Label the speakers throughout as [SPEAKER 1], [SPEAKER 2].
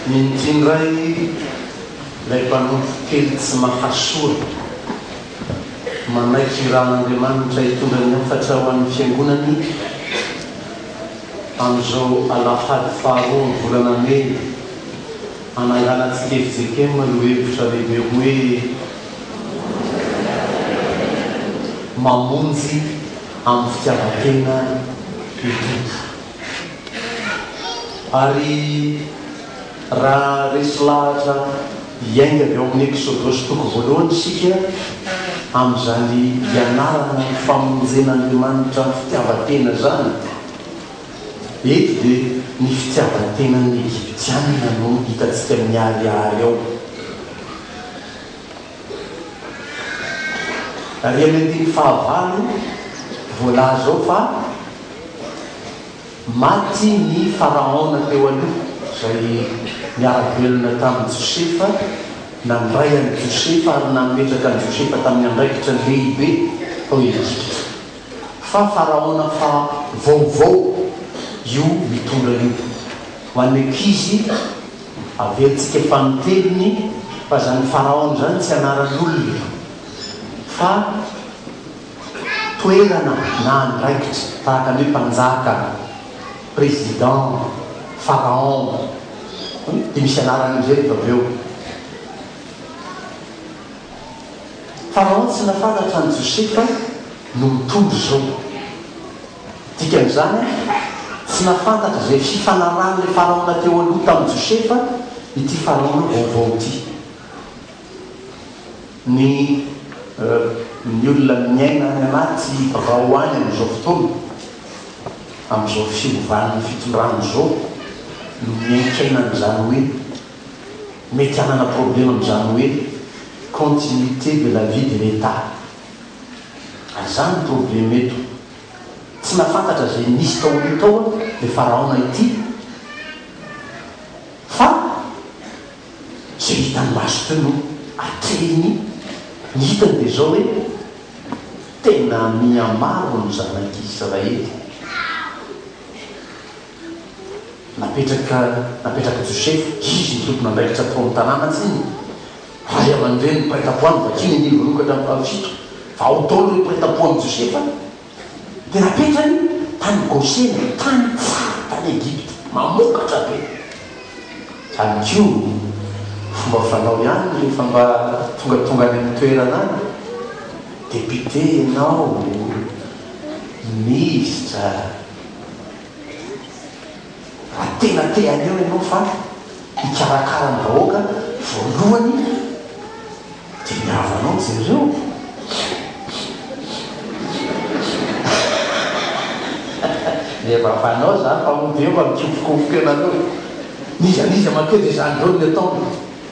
[SPEAKER 1] Inty indray ilay mpanompo kely tsy mahasoa, manaiky irahan'Andriamanitra hitondra ny hafatra ho an'ny Fiangonany amin'izao alahady faharoa amin'ny volana mey, hananganantsika fjkm lohevitra lehibe hoe Mamonjy amin'ny fitiavan-tena ny Tompo. Ary raha resy lahatra hiainga avy ao amin'ny Eksodosy toko voalohany isika, amin'izany hianarana ny famonjen'Andriamanitra amin'ny fitiavan-tena izany, eto dia ny fitiavan-tenan'ny Egyptiana no hitantsika miharihary ao. Ary amin'ny andininy fahavalo voalaza ao fa maty ny Faraona teo aloha, izay niara-belona tamin'i Josefa, nandray an'i Josefa ary nametraka an'i Josefa tamin'ny andraikitra lehibe tao Egypta. Fa Faraona fa vaovao io mitondra io. Ho an'ny ankizy, Averintsika fanintelony fa zany Pharaon zany tsy anaran'olona fa toerana na andraikitra tahaka ny hoe mpanjaka, président, pharaon dia misy anarany amizay rehefa avy eo. Pharaon tsy nafantatra an'i Josefa no mitondra izao. Dikan'izany, tsy nahafantatra izay fifanarahan'ilay Faraona teo aloha tamin'i Josefa ity Faraona vaovao ity. Ny ny olona miaina any anaty birao any amin'izao fotoana, amin'izao fiovan'ny fitondrana izao, no miainkaina an'izany hoe mety hanana problema amin'izany hoe continuité de la vie de l'Etat. Ary izany ny problème eto. Tsy nafantatra izay nisy tao aloha tao ilay Faraona ity fa izay hitany maso teo no atrehiny. Ny hitany dia izao hoe tena mihamaro ny zanak'Israely. Napetraka napetrak'i Josefa, izy no tompon'andraikitra tao amin'ny tanàna tsinona. Ray aman-dreny mpiray tampo any, vakio ny andininy voalohany ka hatramin'ny fahafito, fa ao daholo ireo mpiray tampo amin'i Josefa, dia napetrany tany Gosena, tany tsara tany Egypta, mamokatra be. Izany koa fomba fanao ihany rehefa mba tongatonga any amin'ny toerana any, député ianao, minisitra, Raha tena te haneho ianao fa hikarakara ny vahoaka voalohany dia ny havanao jereo. Ny vavanao zany fa mody eo mba mikofokofoka eo nareo e. N'iza n'iza mankeo dia izany daholo ny ataony.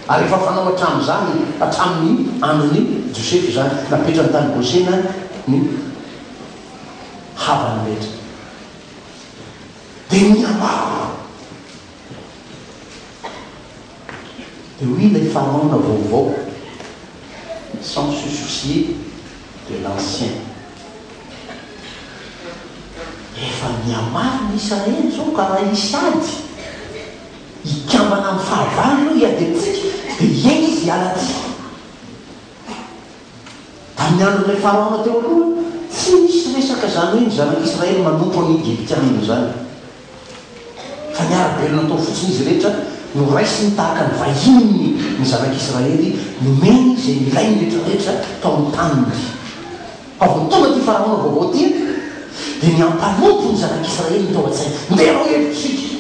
[SPEAKER 1] Ary efa fanao hatramin'izany hatramin'ny andron'i Josefa izany. Napetrany tany Gosena ny havany rehetra. Dia nihamaro. Dia hoy ilay Faraona vaovao, sans se soucier de l'ancien. Efa mihamaro ny Israely izao ka raha hisy ady, hikambana amin'ny fahavalo ireo hiady amintsika, dia hiaina izy hiala aty. Tamin'ny andron'ilay Faraona teo aloha, tsy nisy resaka izany hoe ny zanak'Israely manompo an'ny Egyptianina izany. Fa niara-belona tao fotsiny izy rehetra, noraisiny tahaka ny vahininy ny zanak'Israely, nomeny izay nilainy rehetrarehetra tao amin'ny taniny. Fa vao tonga ity Faraona vaovao ity, dia ny hampanompo ny zanak'Israely no tao an-tsainy. Ndeha hanao hevitra isika!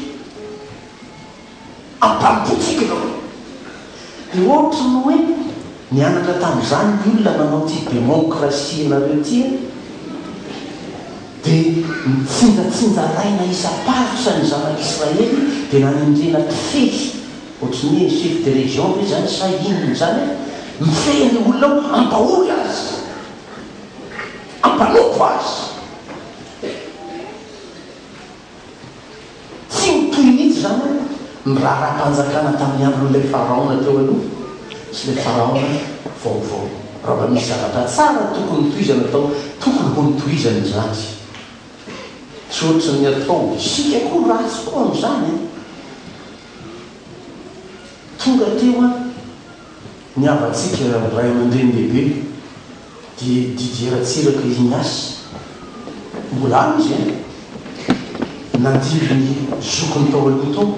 [SPEAKER 1] Ampanompoantsika ianao. Dia ohatry ny hoe nianatra tamin'izany ny olona nanao ity démocratie-nareo ity an! Dia nitsinjatsinjaraina isam-paritra ny zanak'Israely dia nanendrena mpifehy, ohatry ny hoe chef de région ve izany sa inona izany an! Mifehy an'io olona io, hampahory azy, hampanompo azy. Tsy nitohy mihitsy izany ny raharaham-panjakana tamin'ny andron'ilay Faraona teo aloha sy ilay Faraona vaovao. Raha mba misy zavatra tsara tokony notohizana tao, tokony ho notohizana izany. Tsy ohatry ny atao, isika koa ratsy koa amin'izany an! Tonga teo an ny havantsika ray aman-dreny lehibe dia Didier Ratsiraka Ignace, mbola any izy an, nandimby ny zokiny tao aloha tao,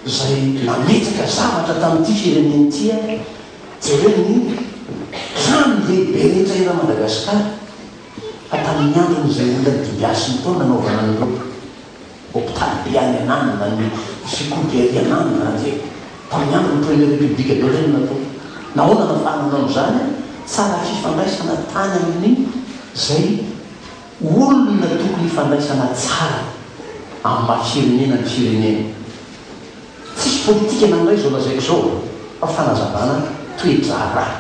[SPEAKER 1] izay nametraka zavatra tamin'ity firenena ity an, jereo ny trano lehibe rehetra eran'i Madagasikara fa tamin'ny andron'izay olona nodimbiasiny tao nanaovana an'ireo. Hopitaly be any Ananina, ny sekoly be ary Ananina dia tamin'ny andron'ny première république daholo ireny natao. Nahoana no afahana nanao an'izany? Tsara fifandraisana tany amin'ny izay olona tokony hifandraisana tsara amin'ny maha firenena ny firenena. Tsisy politika nandray izao lazaiko izao fa fanazavana toe-draharaha.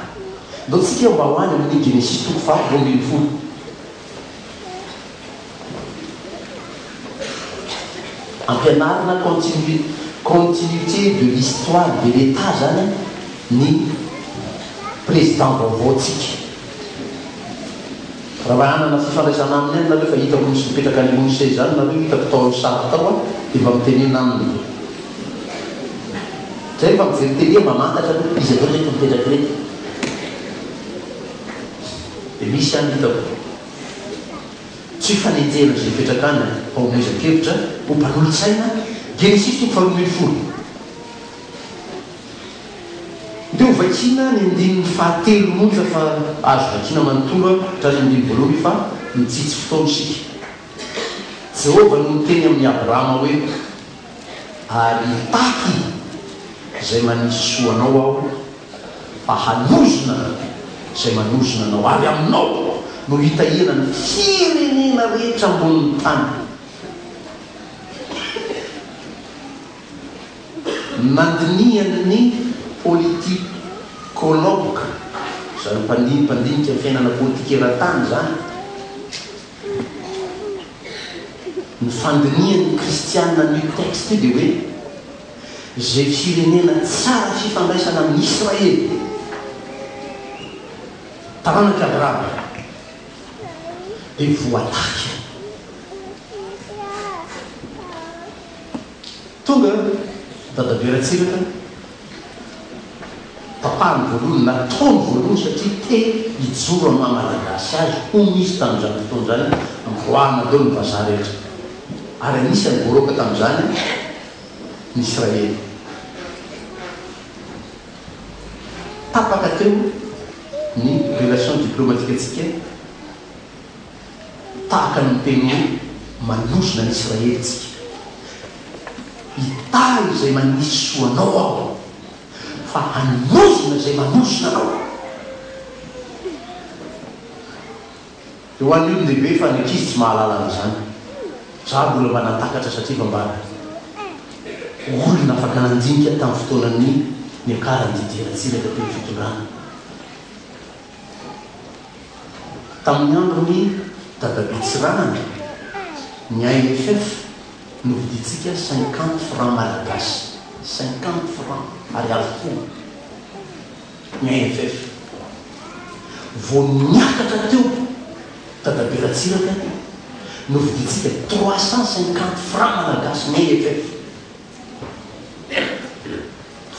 [SPEAKER 1] Ndao tsika mba ho any amin'ny Genesisy toko faha 12. Ampianarina continuité de l'histoire de l'Etat zany ny président vaovao tsika. Raha mba hanana fifandraisana aminy any nareo fa hitako misy mipetraka any ambony seza any nareo hitako tao amin'ny sary tao a dia mba mitenena aminy. Zay rehefa mijery télé mamantatra aloha iza daholo reto mipetraka ireto. Dia misy any hitako. Tsy hifanenjehana izay mipetraka any fa omezan-kevitra ho mpanolotsaina, Genesisy toko faharoa ambin'ny folo. Ndeha ho vakiana ny andininy fahatelo monja fa azo vakiana manontolo hatrany andininy voalohany fa mitsitsy fotoana isika. Jehovah no niteny amin'i Abrahama hoe, Ary hitahy izay manisy soa anao Aho, fa hanozona izay manozona anao, ary aminao no hitahiana ny firenena rehetra ambonin'ny tany. Nandinihan'ny politikologue, izany mpandinika ny fiainana politika eran-tany izany, ny fandinihan'ny kristiana an'io texte io dia hoe, Izay firenena tsara fifandraisana amin'i Israely, taranak'i Abrahama, dia voatarika. Tonga Dadabe Ratsiraka, tapahany voalohany, nataony voalohany satria te hijoro amin'ny maha Malagasy azy hono izy tamin'izany fotoana izany, ampiroahana daholo ny vazaha rehetra. Ary anisan'ny voaroaka tamin'izany ny Israely. Tapaka teo ny relation diplomatique-ntsika tahaka ny miteny hoe manozona ny Israely tsika. Hitahy izay manisy soa anao aho, fa hanozona izay manozona anao. Dia ho an'ny olon-dehibe fa ny ankizy tsy mahalala an'izany. Za mbola mba nahatakatra satria efa mba olona afaka nandinika tamin'ny fotoanan'ny niakaran'i Didier Ratsiraka teo amin'ny fitondrana. Tamin'ny andron'i Dadabe Tsiranana, ny AMFF novidintsika cinquante francs malagasy, cinquante francs, ariary folo. Ny AFF. Vao niakatra teo Dadabe Ratsiraka novidintsika 350 francs malagasy ny AFF.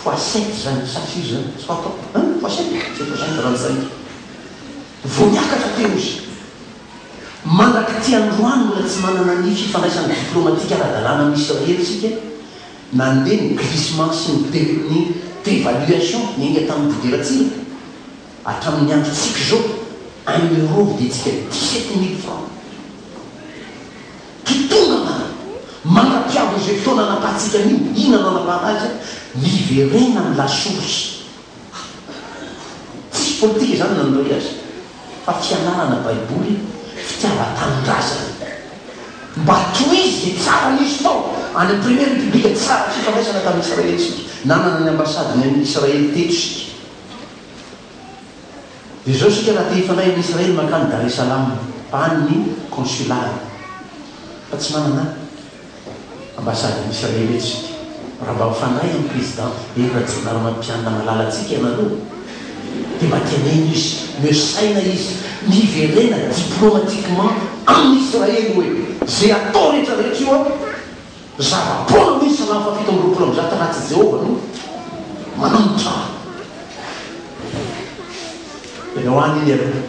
[SPEAKER 1] Fois sept zany, sa firy zany? Soit hein? Fois sept? C'est fois cinq raha ny saingy. Vao niakatra teo izy. Mandrak'ity androany mbola tsy manana ny fifandraisana diplomatika ara-dalàna amin'i Israely isika. Nandeha ny glissement sy ny de ny devaluation niainga tamin'ny Didier Ratsiraka hatramin'ny androntsika izao, un euro vidintsika 17 000 francs. Totongana mandra-piandro izay fotoana anapahantsika an'io, inona no anapahana azy? Miverena amin'ny la source. Tsisy politika izany nandray azy fa fianarana baiboly, fitiavan-tanindrazana. Mba tohizo dia tsara nisy tao any amin'ny première république tsara fifandraisana tamin'i Israely isika. Nanana ny ambassade-ny an'i Israely teto isika. Dia izao isika raha te hifandray amin'i Israely mankany Dar es Salaam fa any ny consulat-ny fa tsy manana Ambassade an'i Israel eto isika. Raha mba mifandray amin'ny Président Hery Rajaonarimampianina malalantsika ianareo dia mba teneno izy, omeo saina izy, miverena diplomatiquement amin'i Israely hoe ze atao rehetra rehetra io an, zava-poana hoy ny Salamo faha 127 raha tsy Jehovah no. Manantra. Ianao any iny aloha.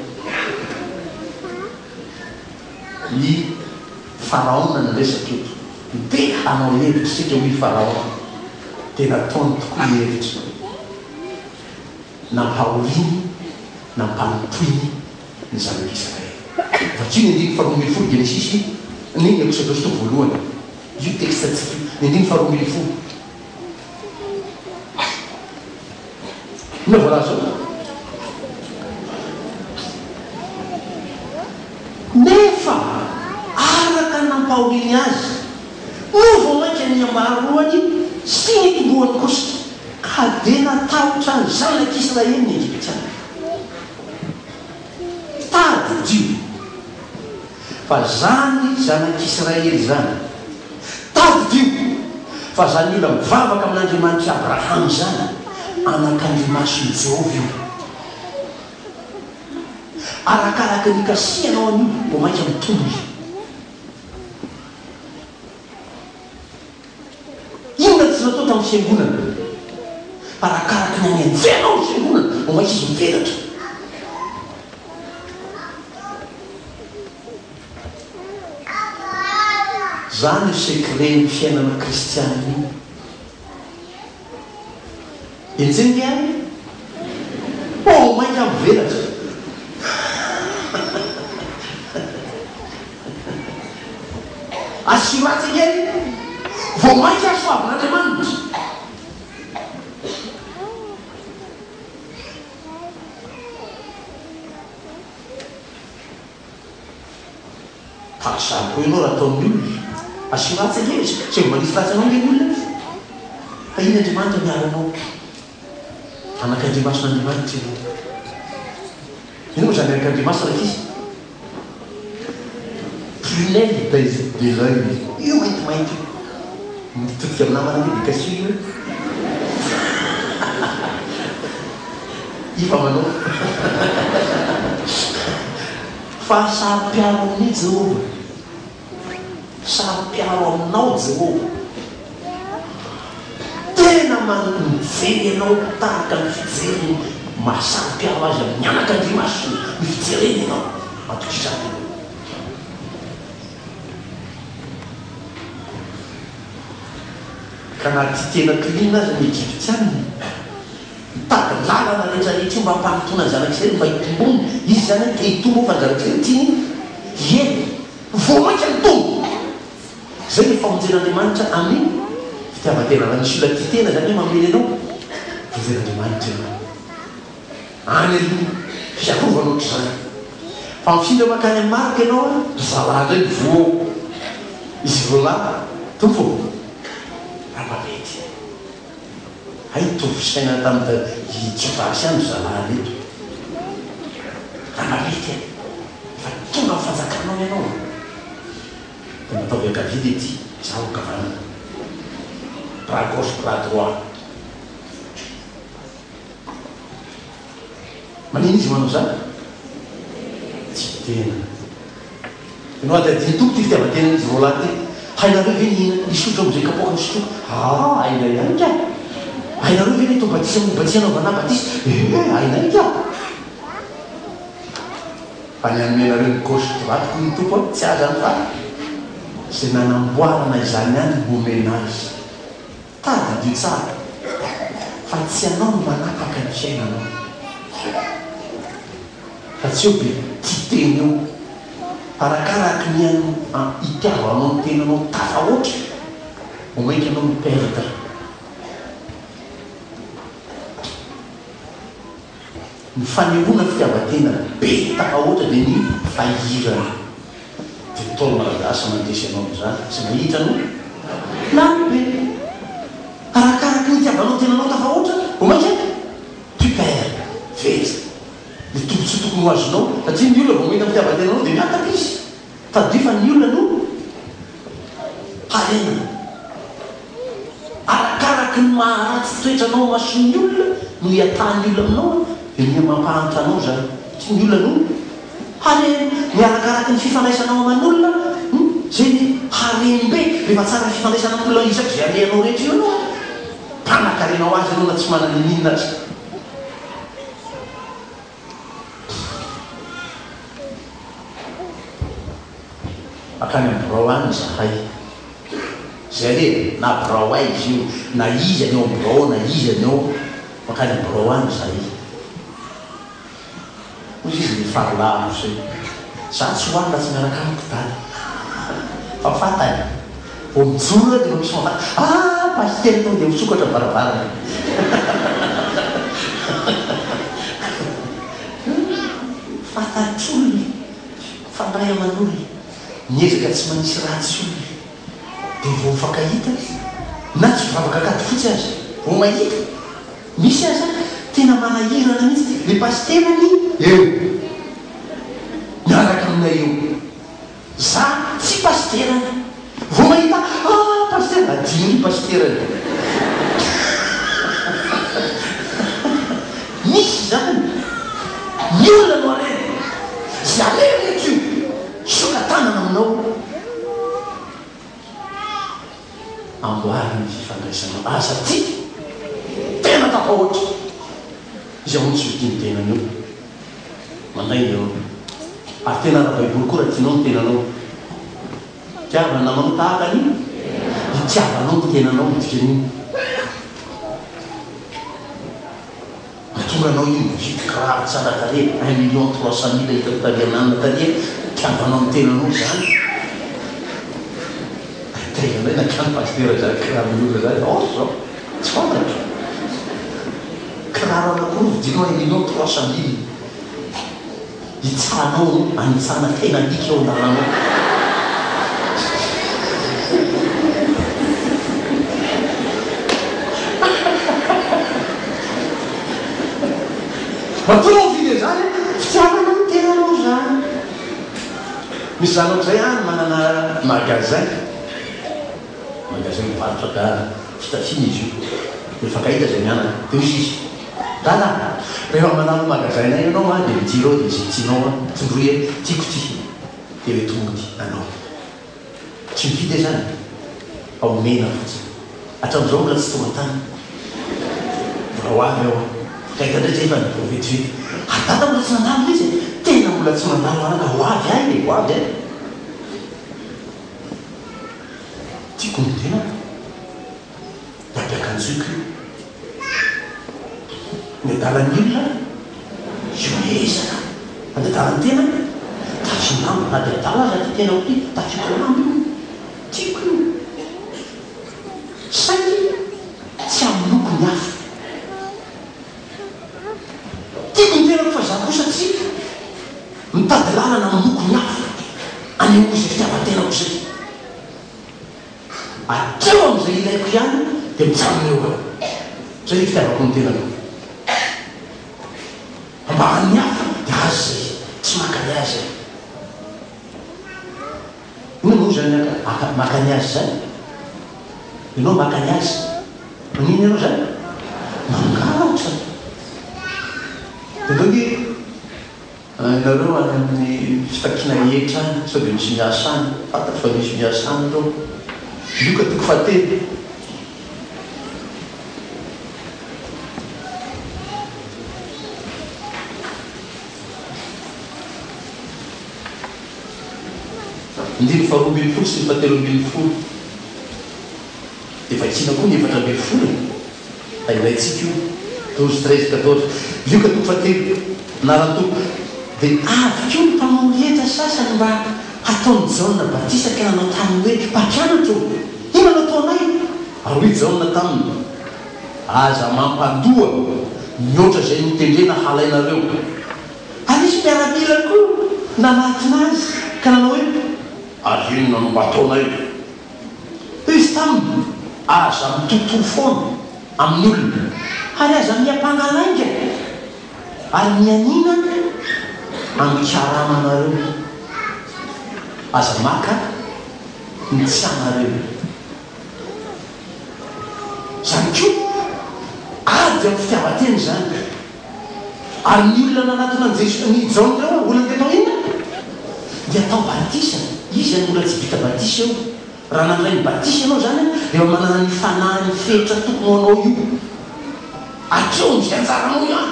[SPEAKER 1] I Faraona no resaka eto. Ndeha hanao hevitra isika hoy i Faraona. Dia nataony tokoa ny hevitra. Nampahoriany, nampanompoiny ny zanak'Israely. Vakio ny andininy faharoa ambinifolo Genesisy, ny Eksodosy toko voalohany. Io texte-ntsika io. Ny andininy faharoa ambinifolo. Inona voalaza ao? Nefa araka ny nampahoriany azy no vao mainka nihamaroany sy nitomboany kosa, ka dia natahotra ny zanak'Israely ny Egyptiana. Tadidio fa zany zanak'Israely zany. Tadidio fa zany olona mivavaka amin'Andriamanitr'i Abrahama izany, anakandrimason'i Jehovah io. Arakaraka ny ikasihanao an'io, vao mainka mitombo izy. Inona tsy natao tamin'ny fiangonana? Arakaraka ny anenjehanao ny fiangonana, vao mainka izy mivelatra. Zany io secret ny fiainana kristianina io. Enjehy nge any e! Vao mainka mivelatra. Asio ratsy ange any e! Vao mainka hasoavin'Andriamanitra. Tahaka izany koa ianao raha ataon'ny olona. Asio ratsy ange izy. Tsy mba manisy ratsy anao ange ny olona e. Fa iny Andriamanitra miaro anao. Anakandriamason'Andriamanitra ianao. Inona moa izany anakandriamasona rankizy? Prunelle de l'oeil. Io maintimainty io. Mitodika amin'ny namana ange dia kasiho io e. Io fa manao. Fa saro-piaro amin'i Jehovah. Saro-piaro aminao Jehovah. Tena mijery anao tahaka ny fijeriny maha-saro-piaro azy amin'ny anakandrimasony ny fijereny ianao. Matokisa tena. Ka na tia tena toy inona aza ny Egyptiana, Mitady lalana rehetra rehetra io mba hampanotoana ny zanak'Israely mba hitomboany. Izy izany hoe te hitombo fa ny zanak'Israely tiany hihena. Vao mainka nitombo. Izay ny famonjen'Andriamanitra amin'ny fitiavan-tena. Raha misy olona tia tena izany hoe mamely anao, vonjen'Andriamanitra ianao. Any aloha fiarovana ohatr'izany. Fa mifindra mankany amin'ny Marka ianao an, ry zalahy indray no voa ao. Izy roalahy, Tompo ô, raha mba mety. Hay nitovy fisainana tamin'i i Jodasy ihany ry zalahy ireto. Raha mba mety e! Efa tonga amin'ny fanjakanao ianao e! Dia mba ataovy ankavia dia ity, izaho ankavanana. Bras gauche, bras droit. Manina izy manao izany? Tsy tena. Ianao hadihadian'ny Tompo ity fitiavan-tenan'izy roalahy ity. Hainareo ve ny hisotro amin'izay kapoaka nosotroiko? Aa, hainay ihany ka! Hainareo ve ny atao batisa amin'ny batisa anaovana ahy batisa? Ee, hainay ka! Fa ny hanome anareo ny gauche droite hoy ny Tompo an, tsy ahy izany fa izay nanamboarana izany ihany no homena azy. Tadidio tsara fa tsy ianao no manapaka ny fiainanao. Fa tsy eo be tia tena eo. Arakaraky ny itiavanao ny tenanao tafahoatra vao mainka ianao mi perdre. Ny fanehoana fitiavan-tena be tafahoatra dia ny fahirana. Dia Ntaolo Malagasy mandresy anao amin'izany, tsy mahita no lany be. Arakaraky ny itiavanao tenanao tafahoatra, vao mainka tu perds, very. Ny tombotsoa tokony ho azonao, satria ny olona vao mahita ny fitiavan-tenanao dia mihataka izy. Tadidio fa ny olona no harena. Arakaraky ny maha ratsy toetra anao imason'ny olona no iatahan'ny olona aminao dia miha mampahantra anao izany. Satria ny olona no harena. Ny arakaraky ny fifandraisanao aman'olona izay ny harem-be. Rehefa tsara fifandraisana amin'olona isak'izay alehanao rehetra eo ianao, mpanankarena. Manan-karena ho azy ianao na tsy manana n'inon'inona aza. Mankany amin'ny birao any izahay. Izay anie e, na birao aiza io, na iza ny ao amin'ny birao ao na iza ny ao, mankany amin'ny birao any izahay. Hoy izy ny faralahy izay, Za tsy ho any raha tsy miaraka amiko Dada. Fa fantany, vao mijoro eo dia efa misy mahafantatra, Ah! Pasitera tonga dia misokatra ny varavarana. Fantatr'olona, mifandray aman'olona, miezaka tsy manisy ratsy olona, dia vao mifankahita, na tsy mivavaka ankady fotsy aza, vao mahita. Misy aza tena manahirana mihitsy le pasitera anie eo miaraka aminay eo za tsy pasiterany vao mahita ah pasitera adino ry pasiterany misy zany ny olona no harena ze harena eto io hisoka tanana aminao. Amboary ny fifandraisanao. Aza tia tena tafahoatra. Iza moa no tsy ho tia ny tenany eo? Mandainga ianao. Ary tena ara-baiboly koa raha tianao ny tenanao. Tiava ny namanao tahaka ny itiavanao ny tenanao no dikan'io. Mahatonga anao io mividy kiraro tsara tarehy un million trois cent mille hitako tary ananona tary e, itiavanao ny tenanao zany? Ary taiza ndray nakany pasitera zany kiraron'olona zany or zao? Tsy fantatro. Kiraro anakiroa vidinao un million trois cent mille. Hitsahanao hanitsana tena alika eo an-dalanao. Matoa ianao mividy an'izany an, fitiavana ny tenanao izany. Misy zanako izay any manana magasin. Magasin mivarotra ga fitafiana izy io. Dia mifankahita izay mianaka. Dia hoy izy, Dada a! Rehefa mandalo magasin-nay ianao an, dia midira ao dia izay tianao an, tondroy hoe tiako ity. Dia hoento mody anao. Tsy mividy aho izany fa omena fotsiny. Hatramin'izao mbola tsy tonga tany. Mbola ho avy aho an. Mifankahita indray izay fa vao vetivety. Ary dada mbola tsy nandalo ve izy e? Tena mbola tsy nandalo anaka. Ho avy ahy e, ho avy ahy. Tiako ny tenako dia ampiakanjoiko io. Ny adalan'ny olona ihomehezana fa ny adalan'ny tenany tafio lamba na dia adala aza ity tenako ity tafioko lamba io. Tiako io. Saingy tsy hamonoako ny hafa. Tiako ny tenako fa za kosa tsy mitady lalana hamonoako ny hafa anehoako izay fitiavan-tenako izay. Hatreo amin'izay ilaiko ihany dia mijanona eo aho. Izay ny fitiavako ny tenako. Fa mba an'ny hafa dia azy izay, tsy maka ny azy aho. Inona moa izany aka maka ny azy izany? Ianao maka ny azy. Maninona ianao izany? Mangalatra. Dia ndao nge ianareo any amin'ny fitakiana hetra any, sao dia misy miasa any. Fantatro fa misy miasa any ireo. Lioka toko fahatelo. Andininy faharoa ambin'ny folo sy ny fahatelo ambin'ny folo. Dia vakiana koa ny 14 e! Fa ilaintsika io. 12, 13, 14. Lioka toko fahatelo. Anaran'ny Tompo. Dia avy koa ny mpamory hetra sasany mba hataon'i Jaona batisa ka nanao taminy hoe, Mpampianatra ô, inona no ataonay? Ary hoy Jaona taminy, Aza mampandoa mihoatra izay notendrena halainareo. Ary nisy miaramila koa nanatona azy ka nanao hoe, Ary inona no mba ataonay? Hoy izy taminy, Aza mitotoa foana amin'ny olona, ary aza miampanga lainga, ary mianiana amin'ny karamanareo. Aza maka ny tsy anareo. Izany koa, ady amin'ny fitiavan-tena izany. Ary ny olona nanatona an'i Jeso, ny Jaona ireo, olona teto inona? Dia atao batisa. Iza no mbola tsy vita batisa eo? Raha nandray ny batisa ianao izany, dia efa manana ny fanahin'ny fetra tokony ho anao io. Hatreo amin'izay anjaranao ihany,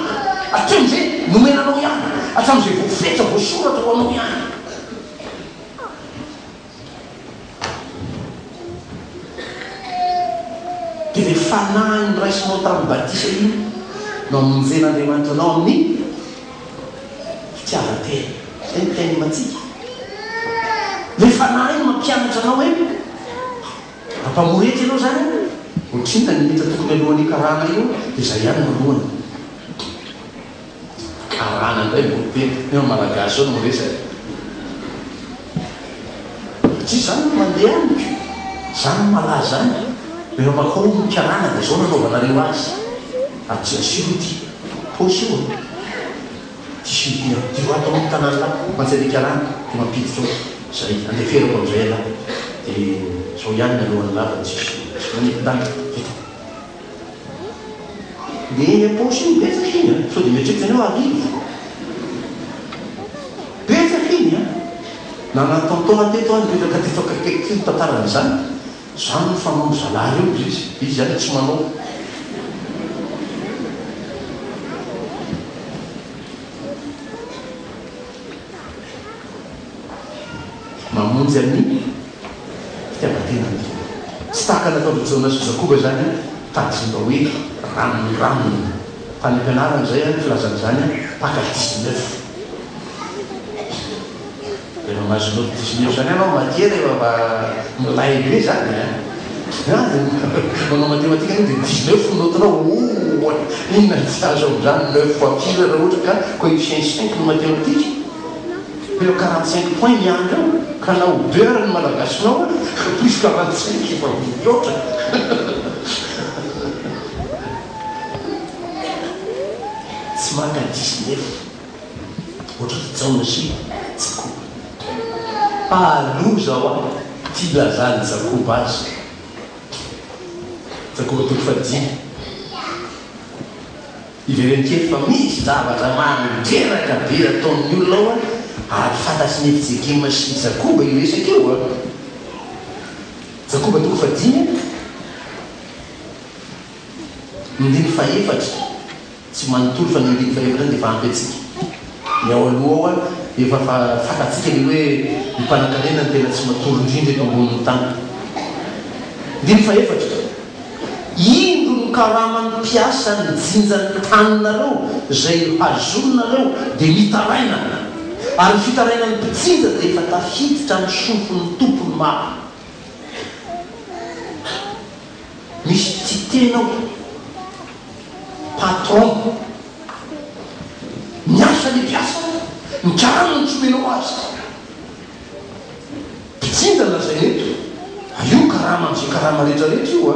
[SPEAKER 1] hatreo amin'izay nomena anao ihany, hatramin'izay voafetra, voasoratra ho anao ihany. Dia ilay Fanahy noraisinao tamin'ny batisa iny no hamonjen'Andriamanitra anao amin'ny fitiavan-tena. Izay no thème antsika. Ilay Fanahy iny mampianatra anao hoe ampamoretra ianao izany an, ohatrinona ny minitra tokony alohan'io karana io, dia izay ihany no alohany. Karana indray vao miteny, nefa malagasy zao no miresaka. Satria zany no mandeha amiko, zany no malaza any, rehefa makao ny karana dia zao no anaovanareo azy, aty asio ity paosy io a, ty sy ity an, ty ato aloha ny tanan'lah mantsy ilay karana dia mampiditra ao, zay, andeferako amin'izay ialahy, dia zao ihany ny alohan'lah fa tsisy tsy manipy-tany, vita. Ny eny am-paosy iny betsaka iny an! Sao dia mieritreritra ny hoe arivo? Betsaka iny an! Nanana tonton teto aho nipetraka teto akaikikaiky teo nitantara an'izany. Izany no fanaon-dry zalahy ireo hozy izy. Izy izany tsy manao. Mamonjy amin'ny fitiavan-tena ny Tompo. Tsy tahaka ny nataon-dry Jaona sy Jakoba izany tady mba hoe ranondranony. Tany am-pianarana izay ny filazana izany mpaka dix-neuf. Rehefa mahazo note dix-neuf izany ianao matière efa mba milay be izany an! Manao matematika ianao dia dix-neuf ny note-nao, ooh! Inona no tsy azo amin'izany neuf fois firy raha ohatra ka coefficient cinq ny matematika? Ireo 45 points miandry eo ka na ho deux ary ny malagasinao a plus 45 efa mihoatra. Tsy maka 19 ohatran'i Jaona sy Jakoba. Fa loza ho ahy ty ilazan'i Jakoba azy. Jakoba toko fahadimy. Ivereno kely fa misy zavatra mandreraka be ataon'ny olona ao ary fantatry ny fjkm sy Jakoba io resaka io a! Jakoba toko fahadimy andininy fahefatra, tsy manontolo fa ny andininy fahefatra iny dia efa ampy antsika. Ny ao aloha ao efa fantatsika ilay hoe ny mpanankarena no tena tsy matory indrindra eto ambonin'ny tany. Andininy fahefatra. Indro ny karaman'ny mpiasa nijinja ny taninareo izay hazoninareo dia mitaraina, ary ny fitarainan'ny mpijinja dia efa tafiditra amin'ny sofin'ny tompony maro. Misy tia tena ao, patron, miasa ny mpiasa, ny karamany tsy omenao azy. Mpijinja lazaina eto fa io karama amzay karama rehetra rehetra io a!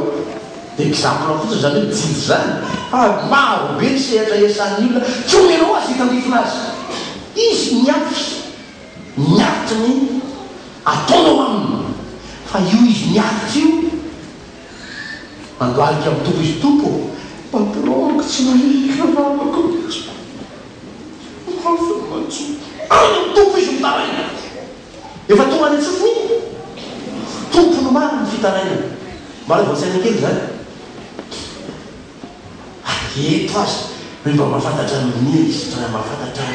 [SPEAKER 1] Dia exemple fotsiny zany hoe mijinja zany fa maro be ny sehatra iasan'ny olona tsy omenao azy hitandrifina azy izy miafy miaritra ny ataonao aminy fa io izy miaritra io mandohalika amin'ny Tompo izy Tompo ô! Patron-ko tsy mahia karamako mihitsy mafy ny manjo any amin'ny Tompo izy mitaraina. Efa tonga any an-tsofiny iny? Tompony marina ny fitarainana. Mba alaivo an-tsaina kely izany. Ary eto aza hoe mba mahafantatra minisitra, mahafantatra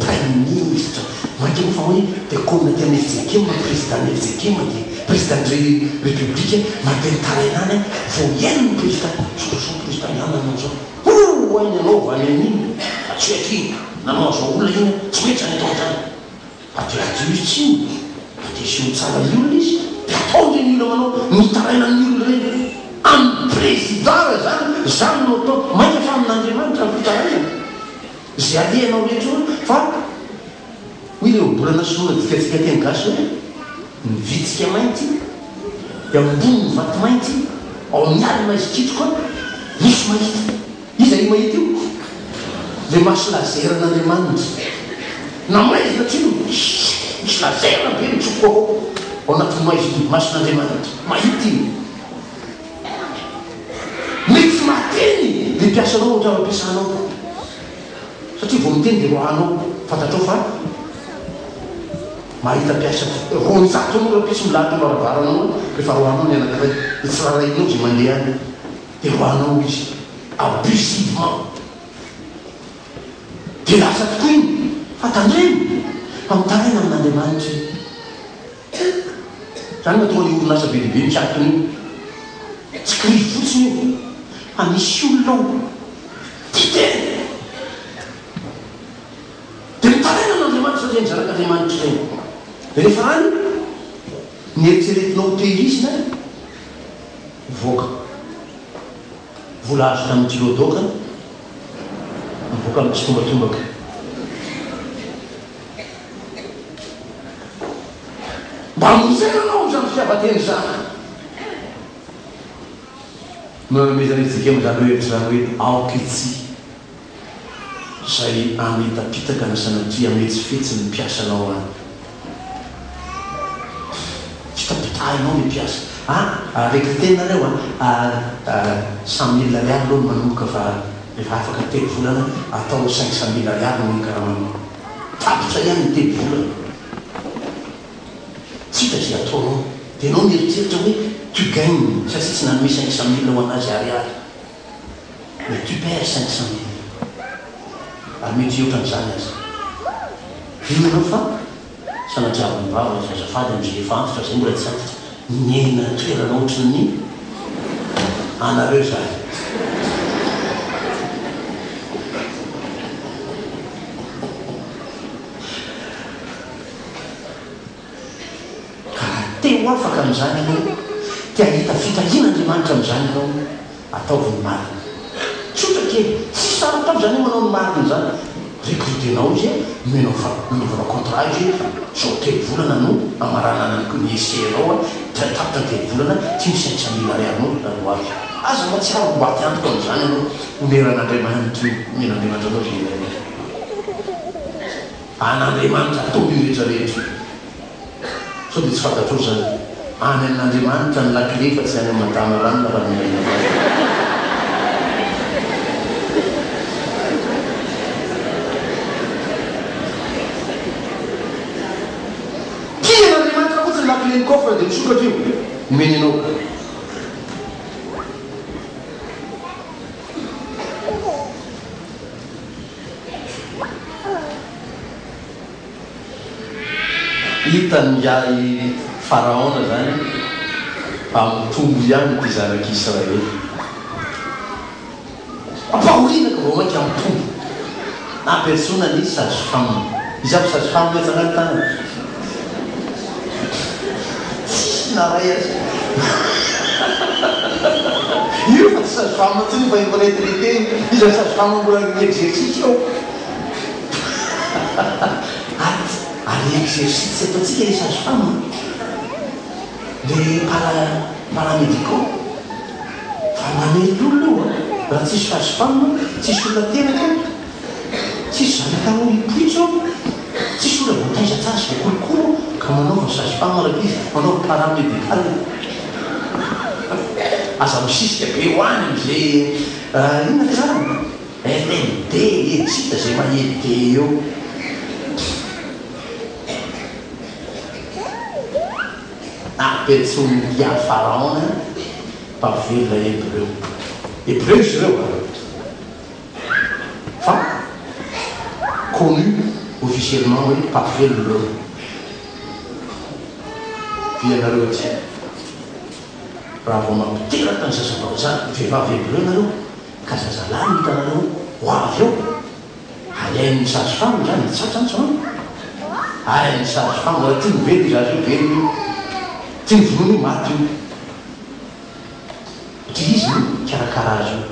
[SPEAKER 1] praiminisitra. Mainka moa fa hoe dia kôna aty amin'ny fjkm, président-n'ny fjkm dia président-n'ny république mandeha mitaraina any vao hihaino ny président. Sao sao président ihany nanao an'izao. Ho hay ny anaovany an'iny fa tsy hoe aty nanao an'izao olona iny tsy mety izany atao an'izany. Fa dia adio izy tsy inona fa dia aseho tsara ny olona izy dia ataony ireny olona manao mitaraina ny olona ireny amin'ny président raha izany izany no atao mainka fa amin'Andriamanitra ny fitarainana izay alehanao rehetra eo fa hoy ilay ohabolana sinoa nadikantsika teny gasy hoe ny vitsika mainty dia ambonin'ny vato mainty ao amin'ny alina maizikitroka misy mahita Iza io mahita io? Le maso laser an'Andriamanitra. Na maizina tsy inona, misy laser be mitsofoka ao, ao anatin'ny maizina mason'Andriamanitra. Mahita io. Mety tsy mahateny le mpiasanao ao an-trano ampiasanao. Satria vao miteny dia roahanao. Fantatrao fa mahita mpiasa 200 ora mpisy milahatra eo am-baravaranao rehefa roahanao ny anankiray. Dia tsy raharahianao izay mandeha any. Dia roahanao izy. Abusivement. Dia lasa tokoa iny. Fa tandremo fa mitaraina amin'Andriamanitra iny. Izany no mahatonga ny orinasa be dia be mikatona io. Tsy krizy fotsiny io fa misy olona ao tia tena. Dia mitaraina amin'Andriamanitra ireny zanak'Andriamanitra ireny. Rehefa any, ny eritreretinao ho tehirizina mivoaka. Vola azo tamin'ny kilo doka mivoaka amin'ny tsitombatombaky. Mba hamonjena anao amin'izany fitiavan-tena izany. No nanomezan'i Ezekiela izany hevitra izany hoe, Aoka ity izay hametapitaka na sanatria hametsifetsy ny mpiasanao any. Fitapitahinao ny mpiasa. Ah, recruter nareo a, cent mille ariary aloha no manomboka fa rehefa afaka telo volana atao cinq cent mille ariary no karamanao. Tapitra ihany ny telo volana. Tsy hita izay ataonao. Dia ianao mieritreritra hoe tu gagnes satria tsy nanome cinq cent mille ho an'azy ariary. Mais tu perds 500 mille. Ary mety hihoatra an'izany aza. Mino ianao fa sanatriavin'ny vava izy azafady amin'izay efa antitra izay mbola tsy antitra niaina toerana ohatran'ny anareo izahay. Ka raha te ho afaka amin'izany ianao, te hahita fitahian'Andriamanitra amin'izany ianao, ataovy ny marina. Tsotra kely, tsy sarotra aby izany hoe manao ny marina izany. Recruter-nao izy, omenao fa, nanaovanao contrat izy, izao telo volana no amaranana ny ny essai-nao, dia tapitra ny telo volana, ity ny cinq cent mille ariary-nao ary ho avy. Aza mahatsiaro ho maty antoka amin'izany ianao, omeran'Andriamanitra io, omen'Andriamanitra anao izay ilainao. An'Andriamanitra daholo io rehetra rehetra io. Sao dia tsy fantatrao izany? Any amin'Andriamanitra ny lakile fa tsy any amin'i Madama Ranona raha mila vava. Tian'Andriamanitra fotsiny lakilen'ny coffre dia misokatra io, omeny anao. Hitan'ingahy Faraona izany fa mitombo ihany ity zanak'Israely. Ampahoriana ka vao mainka mitombo. Nampiantsoana ny sage femme. Iza avy sage femme atsangano tanana. Tsisy na ray aza. Io fa tsy sage femme intsony fa efa retraité io. Iza sage femme mbola mi-exercice eo. Ary ary exercice ataontsika le sage femme le para paramédicaux fa mamelona olona io an. Raha tsisy sage femme tsisy olona teraka eo. Tsisy zanaka roa hipoitra ao, tsisy olona voataiza tsara sy voakolokolo ao ka manaova sage femme rankizy, manaova paramedical. Aza misisika be ho any amin'izay inona ilay anarany? LMD e, tsy hita izay maha ED eo. Nampiantsoin'i Faraona mpampvelona Hebreo. Hebreo izy ireo an! Fa connu officiellement hoe mpampvelona ireo. Dia ianareo aty, raha vao mampiteraka ny zazavavy, vehivavy hebreo nareo, ka zazalahy no hitanareo ho avy eo, ary hain'ny sage femme izany, tsy zany tsy Hain'ny sage femme, raha tiany ho velona io zaza io, velona io, tiany vonoina io, maty io. Satria izy no mikarakara azy io.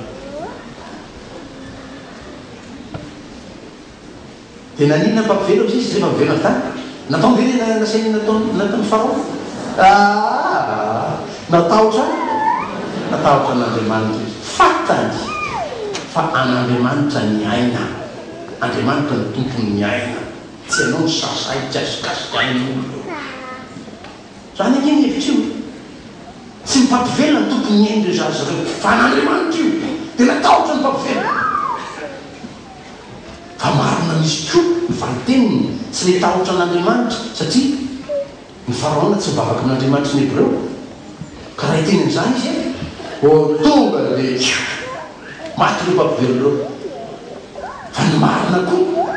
[SPEAKER 1] Dia naninona ny mpampivelona izy rehefa miverina avy tany? Nataony ve ilay nasainy nataony nataon'i Farao? Aa! Natahotra natahotra an'Andriamanitra izy. Fantany fa an'Andriamanitra ny aina. Andriamanitra no tompon'ny aina. Tsy ianao no sahisahy hikasikasika ain'olona eo. Izany ange ny hevitr'io e! Tsy ny mpampivelona no tompon'ny ain'ireo zaza ireo, fa an'Andriamanitra io. Dia natahotra ny mpampivelona. Fa marina misy koa ny valinteniny, tsy ilay tahotra an'Andriamanitra, satria ny Faraona tsy mivavaka amin'Andriamanitry ny Hebreo. Ka raha hiteny an'izany izy, vao tonga dia. Maty ireo mpampivelona ireo. Fa ny marina koa,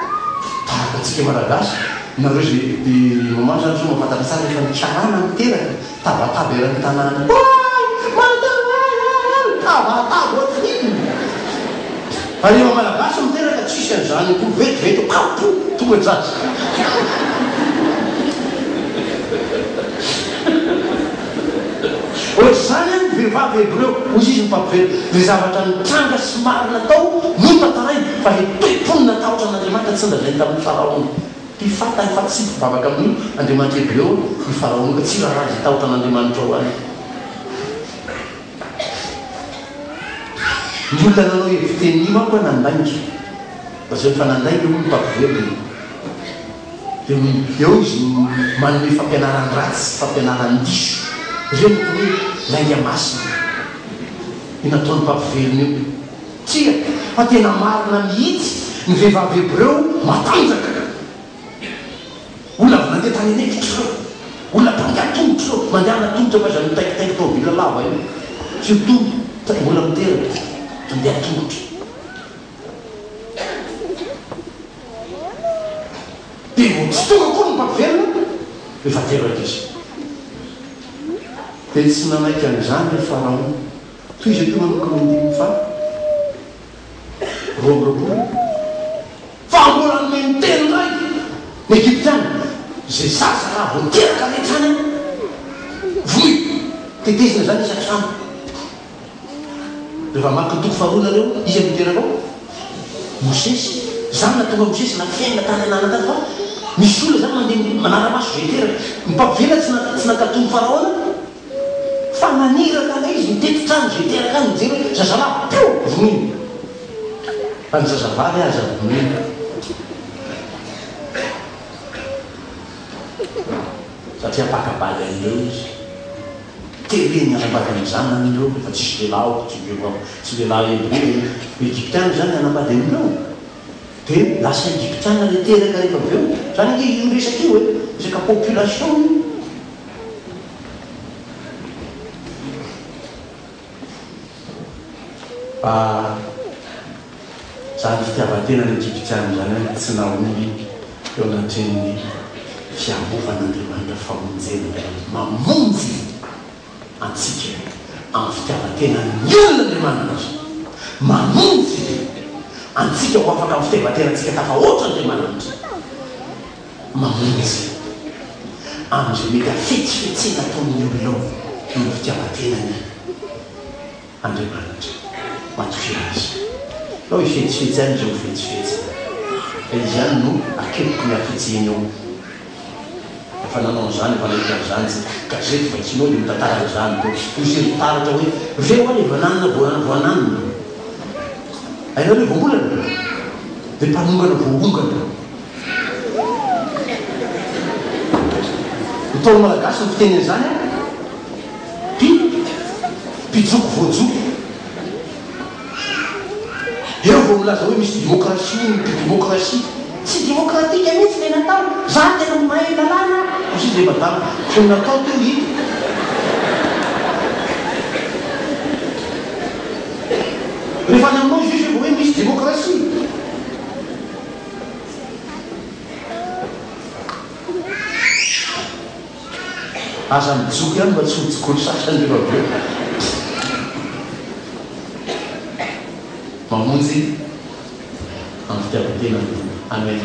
[SPEAKER 1] tahaka antsika Malagasy, nareo izay de maman zany zao mahafantatra tsara rehefa ny karana miteraka, tabataba eran'ny tanàna, oay! Manatava ay ay ay! Tabataba ohatrinona? Fa rehefa Malagasy miteraka tsisy an'izany akory, vetivety papo! Tonga ny zaza. Ohatr'izany ihany ny vehivavy hebreo, hoy izy ny mpampivelona, ilay zavatra nitranga sy marina tao no tantarainy, fa ilay toe-pony natahotra an'Andriamanitra tsy nolazainy tamin'i Faraona. Tia fantany fa tsy mpivavaka amin'io Andriamanitra hebreo i Faraona, ka tsy raharaha izay tahotra an'Andriamanitrao any. Ny olona nanao hevi-teny io manko nandainga. Lazainy fa nandainga hono ny mpampivelona. Dia eo izy manome fampianaran-dratsy, fampianaran-diso. Ireny atao hoe lainga masina. Io nataon'ny mpampivelona io. Tsia, fa tena marina mihitsy ny vehivavy hebreo matanjaka. Olona avy nandeha tany an'efitra ireo. Olona mpandeha tongotra ireo. Mandehana tongotra fa aiza mitaingitaingy tômôbila lava io. Surtout mbola miteraka, mandeha tongotra. Dia vao tsy tonga akory ny mpampivelona dia efa teraka izy. Dia tsy nanaiky an'izany i Faraona. Tohizo ety manomboka amin'ny andininy faha 22. Fa mbola nomeny teny indray ny Egyptiana, izay zaza raha vao teraka avy hatrany an, vonoy. Tetezina izany isan-trano. Rehefa mamaky ny toko faharoa nareo, iza no niteraka ao? Mosesy. Izany nahatonga Mosesy nafenina tany an'ala tany fa misy olona izany mandeha manara-maso izay teraka. Ny mpampivela tsy tsy nankatò ny Faraona fa naniraka an'ilay izy nitety trano izay teraka any nijery hoe zazalahy, pio! vonoina. Fa ny zazavavy aza vonoina. Satria mpaka-bady an'ireo izy. Tereny hanambady ny zanany ireo rehefa tsisy lehilahy ao, tsy vehivavy, tsy lehilahy hebreo, egyptiana izany hanambady an'ireo. Dia lasa egyptiana ilay teraka rehefa avy eo. Izany ange io resaka io e, resaka population io. Fa izany fitiavan-tenan'ny egyptiana izany any tsy nahomby teo anatrehan'ny fiarovan'Andriamanitra, famonjen'Andriamanitra. Mamonjy antsika amin'ny fitiavan-tenan'ny olona Andriamanitra. Mamonjy antsika ho afaka amin'ny fitiavan-tenantsika tafahoatra Andriamanitra. Mamonjy amin'izay mety hafetsifetsena ataon'ny olona ao noho ny fitiavan-tenany Andriamanitra. Matokia Azy. Alao hifetsifetsy any izay ho fetsifetsy. Fa Izy ihany no akepoky ny hafetseny eo. Efa nanao an'izany, efa nahita an'izany isika. Gazety vakinao dia mitantara an'izany daholo. Misy ry taratra hoe, Reo anie vananina voananina. Hainareo hoe voambolana? Dia mpanongana voaongana. Ny Ntaolo malagasy no fiteny an'izany an! Pi, mpijoko voajoko. Eo vao milaza hoe misy demokrasia hono ny mpidemokrasia. Tsy demokratika mihitsy ilay natao. Za tena mahay lalàna aho. Hoy izy ilay madama. Fa ny natao teo hita. Rehefa any aminao izy io izay vao hoe misy demokrasia. Aza mijoko ihany mba tsy ho jokoin'ny sasany rehefa avy eo. Mamonjy amin'ny fitiavan-tena ny Tompo. Amen.